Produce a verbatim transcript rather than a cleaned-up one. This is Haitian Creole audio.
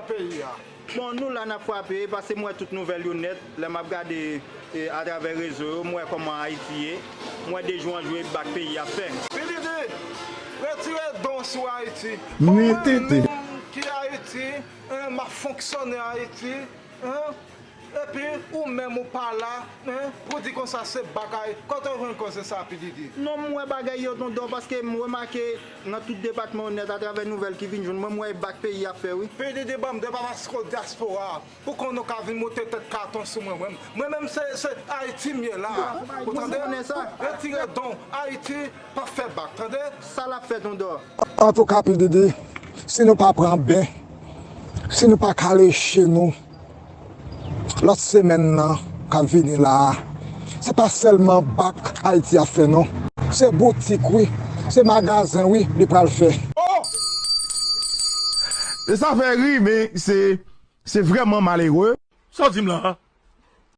Peyi a. Bon, nou la n ap frape, paske m wè tout nouvèl yo nèt. Lè m ap gade e, atravè rezo yo, m wè kòman Ayiti ye. M wè de jou an jou e bak peyi ap fè. Pididi, retire don sou Ayiti. Mwen tete. Ki Ayiti, en, m ap fonksyone Ayiti, en, epi ou menm ou pa la, en, pou di konsa se bak Ayiti. Kote w jwenn koze sa, Pididi? Non, m wè bagay yo tondò, paske m remake nan tout depatman yo nèt atravè nouvèl ki vin jwenn mwen, m wè e bak peyi ap fè wi. Pididi, ban m de pa paske w dyaspora. Pou konnen w ka vin moute tèt katon sou mwen. Mwen, mwen menm se, se Ayiti m ye la. Ou tande? Retire don. Ayiti p ap fè bak, tande? Sa l ap fè tondò? Antouka, Pididi, si nou pa pran ben, si nou pa kale je nou, lòt semèn nan k ap vini la a, se pa sèlman bak Ayiti ap fè non. Se boutik wi, se magazen wi li pral fè. E sa fè ri, men se se vrèman malere. Sa w di m la a?